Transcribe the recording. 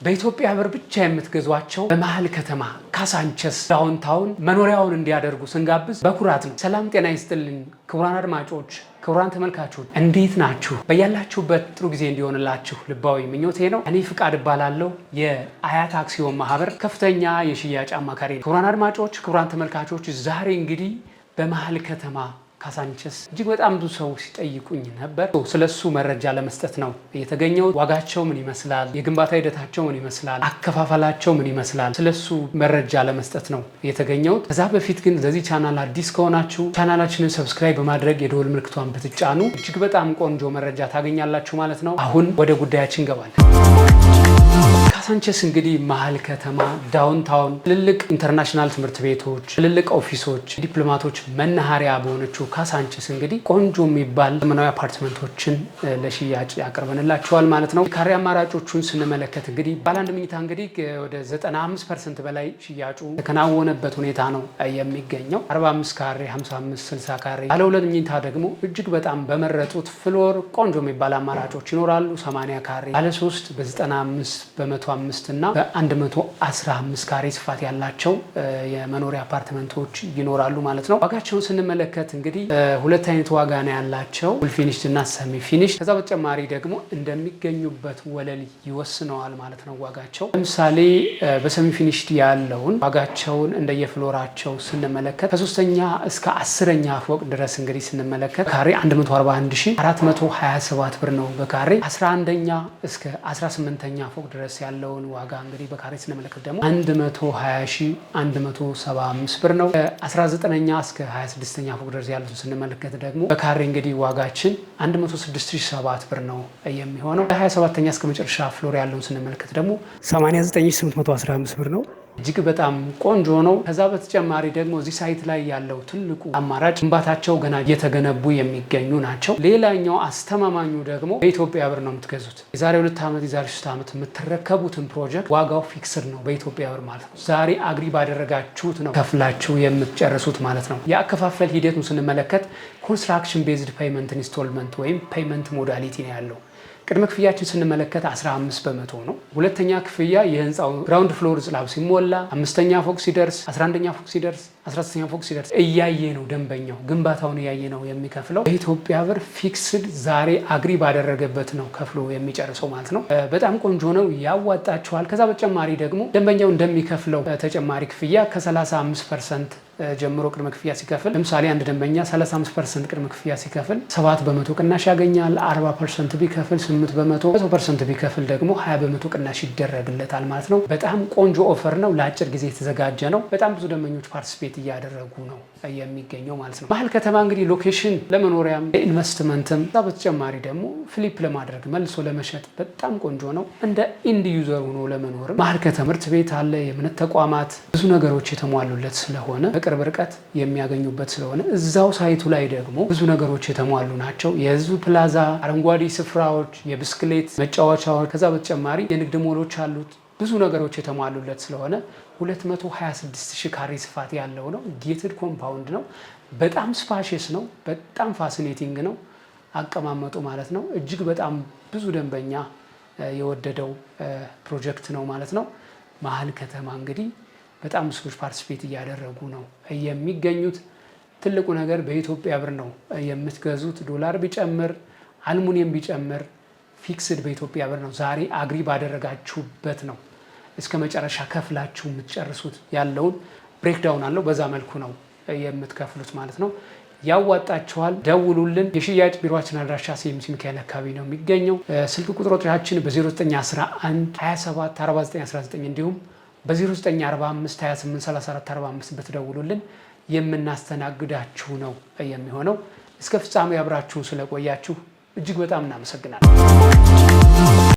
በኢትዮጵያ ብር ብቻ የምትገዟቸው በመሀል ከተማ ካሳንቸስ downtown መኖሪያውን እንዲያደርጉ ስንጋብዝ በኩራት ነው። ሰላም ጤና ይስጥልን ክቡራን አድማጮች፣ ክቡራን ተመልካቾች፣ እንዴት ናችሁ? በያላችሁበት ጥሩ ጊዜ እንዲሆንላችሁ ልባዊ ምኞቴ ነው። እኔ ፍቃድ እባላለሁ፣ የአያት አክሲዮን ማህበር ከፍተኛ የሽያጭ አማካሪ። ክቡራን አድማጮች፣ ክቡራን ተመልካቾች፣ ዛሬ እንግዲህ በመሀል ከተማ ካሳንቸስ እጅግ በጣም ብዙ ሰው ሲጠይቁኝ ነበር። ስለሱ መረጃ ለመስጠት ነው የተገኘው። ዋጋቸው ምን ይመስላል፣ የግንባታ ሂደታቸው ምን ይመስላል፣ አከፋፈላቸው ምን ይመስላል፣ ስለሱ መረጃ ለመስጠት ነው የተገኘው። ከዛ በፊት ግን ለዚህ ቻናል አዲስ ከሆናችሁ ቻናላችንን subscribe በማድረግ የደወል ምልክቷን ብትጫኑ እጅግ በጣም ቆንጆ መረጃ ታገኛላችሁ ማለት ነው። አሁን ወደ ጉዳያችን እንገባለን። ካሳንቸስ እንግዲህ መሀል ከተማ downtown ትልልቅ international ትምህርት ቤቶች፣ ትልልቅ office ኦች፣ ዲፕሎማቶች መናኸሪያ በሆነችው ካሳንቸስ እንግዲህ ቆንጆ የሚባል ዘመናዊ አፓርትመንቶችን ለሽያጭ ያቀርበንላችኋል ማለት ነው። ካሬ አማራጮቹን ስንመለከት እንግዲህ ባለ አንድ መኝታ እንግዲህ ወደ 95% በላይ ሽያጩ የተከናወነበት ሁኔታ ነው የሚገኘው። 45 ካሬ፣ 55፣ 60 ካሬ። ባለ ሁለት መኝታ ደግሞ እጅግ በጣም በመረጡት floor ቆንጆ የሚባል አማራጮች ይኖራሉ። 80 ካሬ፣ ባለ 3 በ95፣ በ105 እና በ115 ካሬ ስፋት ያላቸው የመኖሪያ አፓርትመንቶች ይኖራሉ ማለት ነው። ዋጋቸውን ስንመለከት እንግዲህ ሁለት አይነት ዋጋ ነው ያላቸው፣ full finished እና semi finished። ከዛ በተጨማሪ ደግሞ እንደሚገኙበት ወለል ይወስነዋል ማለት ነው ዋጋቸው። ለምሳሌ በ semi finished ያለውን ዋጋቸውን እንደየ floor ኣቸው ስንመለከት ከሶስተኛ እስከ 10ኛ ፎቅ ድረስ እንግዲህ ስንመለከት ካሬ 141427 ብር ነው በካሬ። 11ኛ እስከ 18ኛ ፎቅ ድረስ ያለውን ዋጋ እንግዲህ በካሬ ስንመለከት ደግሞ 120175 ብር ነው። 19ኛ እስከ 26ኛ ፎቅ ድረስ ያሉትን ስንመለከት ደግሞ በካሬ እንግዲህ ዋጋችን 106,007 ብር ነው የሚሆነው። 27ኛ እስከ መጨረሻ floor ያለውን ስንመለከት ደግሞ 89815 ብር ነው። እጅግ በጣም ቆንጆ ነው። ከዛ በተጨማሪ ደግሞ እዚህ site ላይ ያለው ትልቁ አማራጭ ግንባታቸው ገና እየተገነቡ የሚገኙ ናቸው። ሌላኛው አስተማማኙ ደግሞ በኢትዮጵያ ብር ነው የምትገዙት። የዛሬ 2 ዓመት፣ የዛሬ 3 ዓመት የምትረከቡትን ፕሮጀክት ዋጋው fixed ነው በኢትዮጵያ ብር ማለት ነው። ዛሬ agree ባደረጋችሁት ነው ከፍላችሁ የምትጨርሱት ማለት ነው። የአከፋፈል ሂደቱን ስንመለከት construction based payment installment ወይም payment modality ነው ያለው። ቅድመ ክፍያችን ስንመለከት 15% ነው። ሁለተኛ ክፍያ የህንፃው ground floor slab ሲሞላ፣ አምስተኛ ፎቅ ሲደርስ፣ 11ኛ ፎቅ ሲደርስ፣ 19ኛ ፎቅ ሲደርስ እያየ ነው፣ ደንበኛው ግንባታውን እያየ ነው የሚከፍለው። በኢትዮጵያ ብር fixed ዛሬ agree ባደረገበት ነው ከፍሎ የሚጨርሰው ማለት ነው። በጣም ቆንጆ ነው፣ ያዋጣችኋል። ከዛ በተጨማሪ ደግሞ ደንበኛው እንደሚከፍለው ተጨማሪ ክፍያ ከ35% ጀምሮ ቅድመ ክፍያ ሲከፍል፣ ለምሳሌ አንድ ደንበኛ 35% ቅድመ ክፍያ ሲከፍል 7% ቅናሽ ያገኛል። 40% ቢከፍል 8%፣ 100% ቢከፍል ደግሞ 20% ቅናሽ ይደረግለታል ማለት ነው። በጣም ቆንጆ offer ነው። ለአጭር ጊዜ የተዘጋጀ ነው። በጣም ብዙ ደንበኞች participate እያደረጉ ነው የሚገኘው ማለት ነው። መሀል ከተማ እንግዲህ location ለመኖሪያም ለኢንቨስትመንትም፣ ከዛ በተጨማሪ ደግሞ flip ለማድረግ፣ መልሶ ለመሸጥ በጣም ቆንጆ ነው። እንደ end user ሆኖ ለመኖርም መሀል ከተማ ትምህርት ቤት አለ፣ የእምነት ተቋማት፣ ብዙ ነገሮች የተሟሉለት ስለሆነ፣ በቅርብ ርቀት የሚያገኙበት ስለሆነ፣ እዛው site ኡ ላይ ደግሞ ብዙ ነገሮች የተሟሉ ናቸው። የህዝብ ፕላዛ፣ አረንጓዴ ስፍራዎች፣ የብስክሌት መጫወቻዎች፣ ከዛ በተጨማሪ የንግድ ሞሎች አሉት። ብዙ ነገሮች የተሟሉለት ስለሆነ 226 ሺህ ካሬ ስፋት ያለው ነው። Gated compound ነው። በጣም spacious ነው። በጣም fascinating ነው አቀማመጡ ማለት ነው። እጅግ በጣም ብዙ ደንበኛ የወደደው ፕሮጀክት ነው ማለት ነው። መሀል ከተማ እንግዲህ በጣም ሰዎች participate እያደረጉ ነው የሚገኙት። ትልቁ ነገር በኢትዮጵያ ብር ነው የምትገዙት። ዶላር ቢጨምር፣ አልሙኒየም ቢጨምር fixed በኢትዮጵያ ብር ነው። ዛሬ agree ባደረጋችሁበት ነው እስከ መጨረሻ ከፍላችሁ የምትጨርሱት። ያለውን breakdown አለው። በዛ መልኩ ነው የምትከፍሉት ማለት ነው። ያዋጣችኋል። ደውሉልን። የሽያጭ ቢሮችን አድራሻ ሲኤምሲ ሚካኤል አካባቢ ነው የሚገኘው። ስልክ ቁጥሮቻችን በ0911 27 49 19 እንዲሁም በ0945 28 34 45 ብትደውሉልን የምናስተናግዳችሁ ነው የሚሆነው። እስከ ፍጻሜ አብራችሁን ስለቆያችሁ እጅግ በጣም እናመሰግናለን።